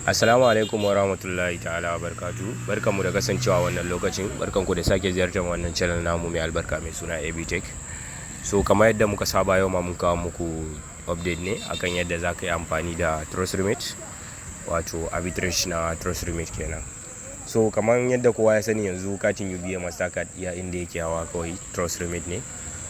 Assalamu alaikum wa rahmatullahi ta'ala wa barakatuhu. Barkanmu da kasancewa wannan lokacin. Barkanku da sake ziyartar wannan channel namu mai albarka mai suna AB Tech. So kamar yadda muka saba, yau ma mun kawo muku update ne akan yadda za ka yi amfani da Trust Remit, wato arbitrage na Trust Remit kenan. So kamar yadda kowa ya sani, yanzu katin UBA Mastercard iya inda yake hawa kawai Trust Remit ne.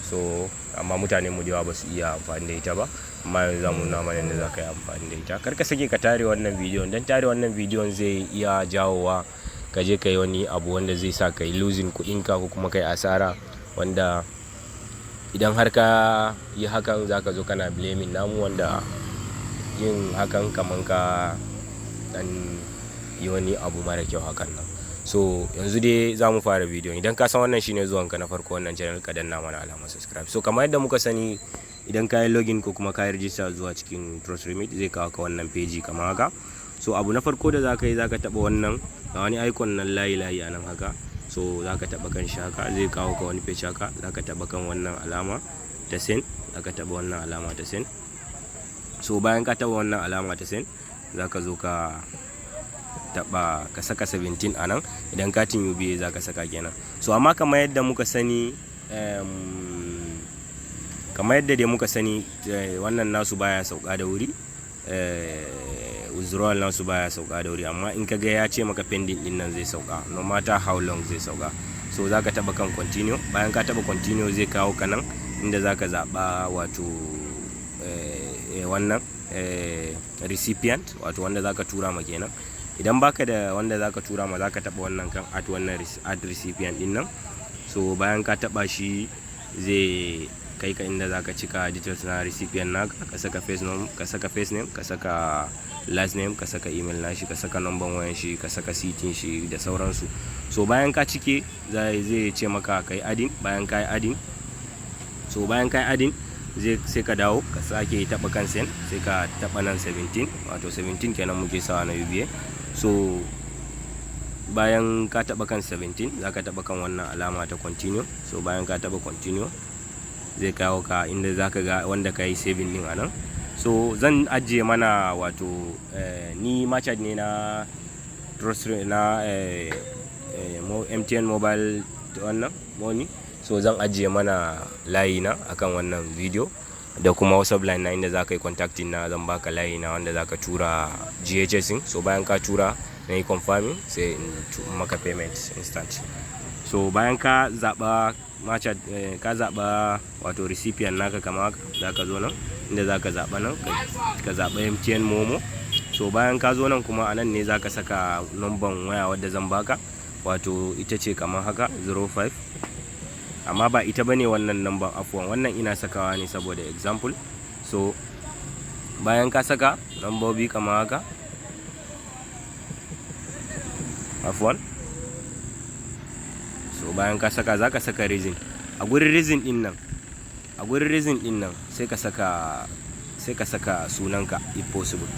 So amma mutanen mu da yawa ba su iya amfani da ita ba. Amma yanzu za mu nuna mana yadda za ka yi amfani da ita. Kar ka sake ka tare wannan bidiyon, don tare wannan bidiyon zai iya jawowa ka je ka yi wani abu wanda zai sa ka yi losing kuɗinka ko kuma ka yi asara, wanda idan har ka yi hakan za ka zo kana blaming namu, wanda yin hakan kaman ka ɗan yi wani abu mara kyau hakan nan. So yanzu dai za mu fara bidiyon. Idan ka san wannan shine zuwanka na farko wannan channel, ka danna mana alamar subscribe. So kamar yadda muka sani, idan ka yi login ko kuma ka yi register zuwa cikin Trust Remit, zai kawo ka wannan page kamar haka. So abu na farko da za ka yi, za ka taɓa wannan, ga wani icon nan layi layi a nan haka. So za ka taɓa kan shi haka, zai kawo ka wani page haka. Za ka taɓa kan wannan alama ta send, za ka taɓa wannan alama ta send. So bayan ka taɓa wannan alama ta send, za ka zo ka taɓa ka saka 17 a nan, idan katin UBA za ka saka kenan. So amma kamar yadda dai muka sani, wannan nasu baya sauka da wuri, withdrawal nasu baya sauka da wuri. Amma in ka ga ya ce maka pending din nan, zai sauka, no matter how long zai sauka. So za ka taɓa kan continue. Bayan ka taɓa continue, zai kawo ka nan inda za ka zaɓa, wato wannan recipient, wato wanda za ka tura ma kenan. Idan baka da wanda za ka tura ma, za ka taɓa wannan kan add, wannan add recipient din nan. So bayan ka taɓa shi, zai kai ka inda za ka cika details na recipient naka. Ka saka first name, ka saka first name, ka saka last name, ka saka email nashi, ka saka number wayan shi, ka saka city shi da sauransu. So bayan ka cike, zai ce maka ka yi adding. Bayan ka yi adding, so bayan ka yi adding, zai sai ka dawo ka sake taba kan send, sai ka taba nan 17, wato 17 kenan muke sawa na UBA. So bayan ka taba kan 17, za ka taba kan wannan alama ta continue. So bayan ka taba continue, zai kawo ka inda za ka ga wanda ka yi saving din a nan. So zan ajiye mana, wato ni merchant ne na Trust na MTN Mobile wannan Money. So zan ajiye mana layi na akan wannan video da kuma WhatsApp line na inda za ka yi contacting na. Zan baka layi na wanda za ka tura GHS. So bayan ka tura, na yi confirming, sai in maka payment instant. So bayan ka zaɓa merchant, ka zaɓa wato recipient naka kama haka, za ka zo nan inda za ka zaɓa nan, ka zaɓa MTN MoMo. So bayan ka zo nan kuma, a nan ne za ka saka number waya wadda zan baka, wato ita ce kamar haka, 05, amma ba ita bane wannan number, afuwan, wannan ina sakawa ne saboda example. So bayan ka saka lambobi kamar haka, afuwan, so bayan ka saka, za ka saka reason. A gurin reason din nan, sai ka saka sunanka if possible,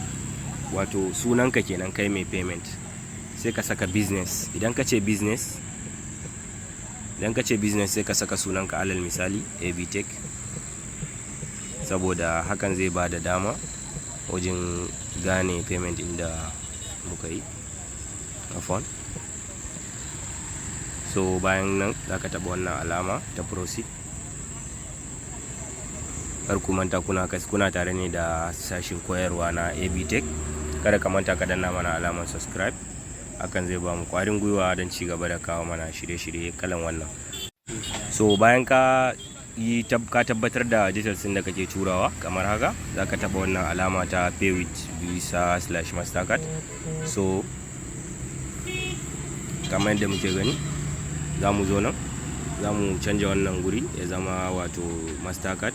wato sunanka kenan kai mai payment. Sai ka saka business. Idan ka ce business, sai ka saka sunanka, alal misali AB Tech, saboda hakan zai ba da dama wajen gane payment inda muka yi, afwan. So bayan nan, za ka taɓa wannan alama ta proceed. Kar ku manta, kuna tare ne da sashin koyarwa na AB Tech. Kada ka manta ka danna mana alamar subscribe, hakan zai ba mu kwarin gwiwa don ci gaba da kawo mana shirye-shirye kalan wannan. So bayan ka tabbatar da details ɗin da kake turawa kamar haka, za ka taɓa wannan alama ta pay with Visa/Mastercard. So kamar yadda muke gani, za mu zo nan, za mu canja wannan guri ya zama wato Mastercard.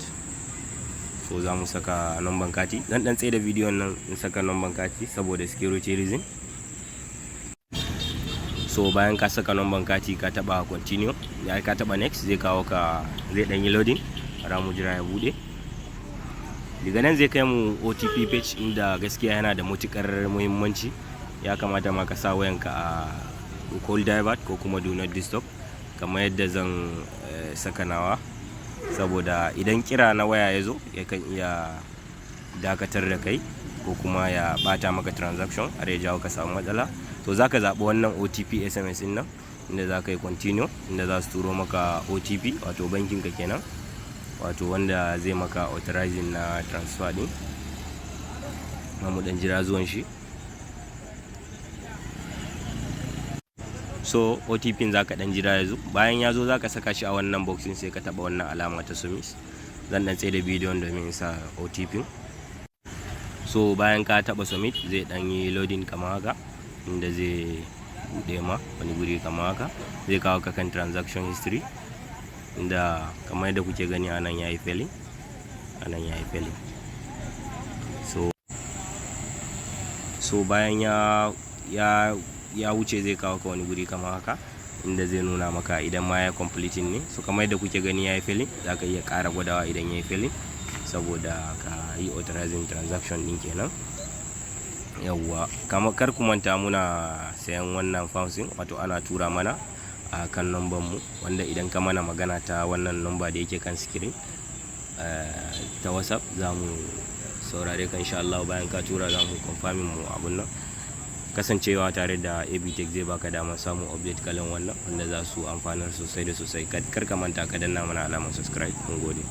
So za mu saka number kati. Zan dan tsaye da bidiyon nan in saka number kati saboda security reason. So bayan ka saka number kati, ka taba continue, ya ka taba next, zai kawo ka, zai dan yi loading. Bara mu jira ya bude. Daga nan zai kai mu OTP page, inda gaskiya yana da matukar muhimmanci. Ya kamata ma ka sa wayanka a call divert ko kuma do not disturb, kamar yadda zan saka nawa, saboda idan kira na waya ya zo, yakan iya dakatar da kai ko ko kuma ya bata maka transaction har ya jawo ka samu matsala. To, za ka zaɓi wannan OTP SMS din nan, inda za ka yi continue, inda za su turo maka OTP, wato bankin ka kenan, wato wanda zai maka authorizing na transfer din. Mu dan jira zuwan shi. So OTP za ka dan jira ya zo. Bayan ya zo, za ka saka shi a wannan boxing, sai ka taba wannan alama ta submit. Zan dan tsaye da bidiyon domin sa OTP. So bayan ka taba submit, zai dan yi loading kamar haka, inda zai bude ma wani guri kamar haka, zai kawo ka kan transaction history, inda kamar yadda kuke gani anan yayi failing, anan yayi failing. So bayan ya wuce, zai kawo ka wani guri kamar haka, inda zai nuna maka idan ma ya completing ne. So kamar yadda kuke gani ya yi failing. Za ka iya ƙara gwadawa idan ya yi failing, saboda ka yi authorizing transaction din kenan. Yawwa, kamar kar ku manta, muna sayan wannan pounds, wato ana tura mana a kan number mu, wanda idan ka mana magana ta wannan number da yake kan screen ta WhatsApp, za mu saurare ka insha Allah. Bayan ka tura, za mu confirming mu abun nan. Kasancewa tare da ABTech zai baka damar samun update kalan wannan, wanda za su amfanar sosai da sosai. Kar ka manta ka danna mana alamar subscribe. Mun gode.